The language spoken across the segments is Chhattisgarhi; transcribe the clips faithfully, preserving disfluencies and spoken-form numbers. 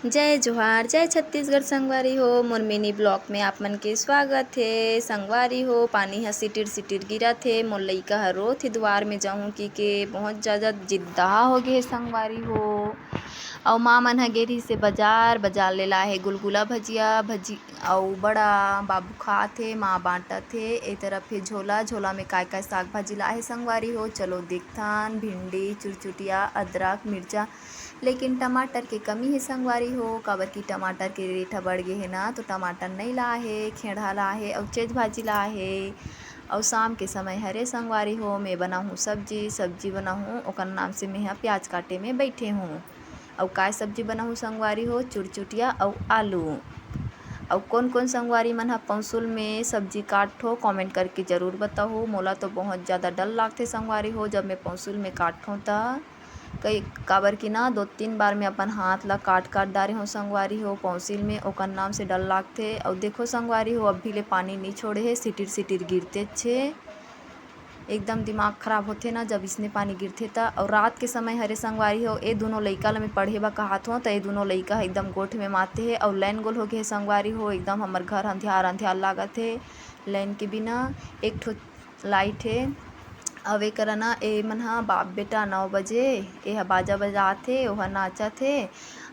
जय जोहार, जय छत्तीसगढ़ संगवारी हो। मोर mini vlog में आप मन के स्वागत हे। संगवारी हो, पानी ह सिटिर सिटिर गिरत हे। मोर लइका ह रोत हे दुवार में जाहूं कि के बहुत ज्यादा जिद्दहा हो गे हे संगवारी हो। अउ माँ मन ह गे रिहिस हे बजार, बजार ले लाए हे गुलगुला भजिया, भजी अउ बड़ा। बाबू खात हे, माँ बांटत हे। ए तरफ हे झोला, झोला में काय काय साग भाजी लाए हे संगवारी हो, चलो देखथन। भिंडी, चुरचुटिया, अदरक, मिर्चा, लेकिन टमाटर के कमी हे संगवारी हो, काबर कि टमाटर के rate ह बढ़ गे हे ना, तो टमाटर नइ लाए हे, खेड़हा लाए हे अउ चेज भाजी लाए हे। अउ शाम के समय हरे संगवारी हो, मैं बनाहूँ सब्जी, सब्जी बनाहूँ, ओकर नाम से मैं ह प्याज काटे में बइठे हूँ। अउ काय सब्जी बनाहूँ संगवारी हो? चुरचुटिया अउ आलू। अउ कोन कोन संगवारी मन ह पौंसुल में सब्जी काटथो, comment करके जरूर बताहू। मोला तो बहुत ज्यादा डर लागथे संगवारी हो, जब मैं पौंसुल में काटथों त। कई, काबर कि ना दो तीन बार मैं अपन हाथ ला काट काट डारे हूँ संगवारी हो पौंसिल में, ओकर नाम से डर लागथे। अउ देखो संगवारी हो, अभी ले पानी नी छोड़े हे, सिटिर सिटिर गिरतेच हे। एकदम दिमाग खराब होथे ना, जब इसने पानी गिरथे त। अउ रात के समय हरे संगवारी हो, ए दुनो लइका ल मैं पढ़े बर कहात हों, त ए दुनो लइका ह एकदम गोठ में माते हे अउ लाइन गोल हो गे हे संगवारी हो। एकदम हमर घर अंधियार अंधियार लागत हे लाइन के बिना। एक ठो लाइट हे। अउ ए करा ना, ए मन ह बाप बेटा नौ बजे ए ह बाजा बजात हे, ओह नाचत हे।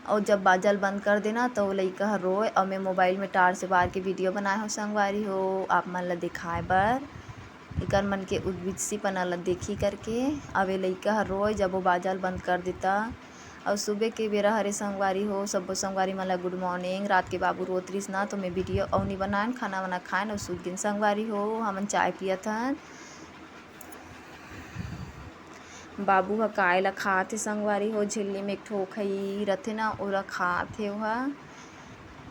अउ जब बाजा ल बंद कर देना, त ओ लइका ह रोए। अउ मैं मोबाइल में टार्च बार के वीडियो बनाए हों संगवारी हो, आप मन ल दिखाए बर। एकर मन के उद्वित्सीपना ल देखी करके। अउ ए लइका ह रोए, जब ओ बाजा ल बंद कर देता। अउ सुबह के बेरा हरे संगवारी हो, सब्बो संगवारी मन ल good morning। रात के बाबू रोत रिहिस ना, तो मैं वीडियो अउ नी बनाएन, खाना वाना खाएन अउ सूत गेन संगवारी हो। हमन चाय पियत हन। बाबू ह काय ल खात हे संगवारी हो, झिल्ली में एक ठो खई रथे ना, ओला खात हे ओहा।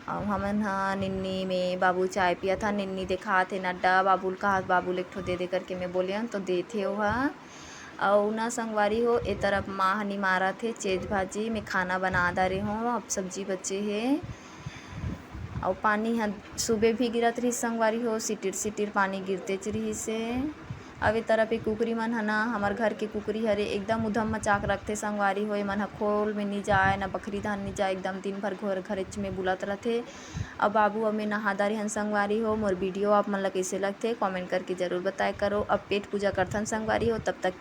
अउ हमन ह निन्नी में बाबू चाय पियत ह, निन्नी देखात हे नड्डा, बाबू ल कहात, बाबू ल एक ठो दे दे करके मैं बोलेन, तो देथे ओहा। अउ ना संगवारी हो, ए तरफ माँ ह निमारत हे चेज भाजी, मैं खाना बना डारे हों, अब सब्जी बचे हे। अउ पानी ह सुबह भी गिरत रिहिस संगवारी हो, सिटिर सिटिर पानी गिरतेच रिहिस हे। अउ ए तरफ ए कुकरी मन ह ना, हमर घर के कुकरी हरे, एकदम उधम मचा के रखथे संगवारी हो। एमन ह खोल में नी जाय, ना बखरी धान नी जाय, एकदम दिन भर घर, घरेच में बुलत रथे। अउ बाबू अउ मैं नहा डारे हन संगवारी हो। मोर वीडियो आप मन ल कइसे लगथे, comment करके जरूर बताए करो। अब पेट पूजा करथन संगवारी हो, तब तक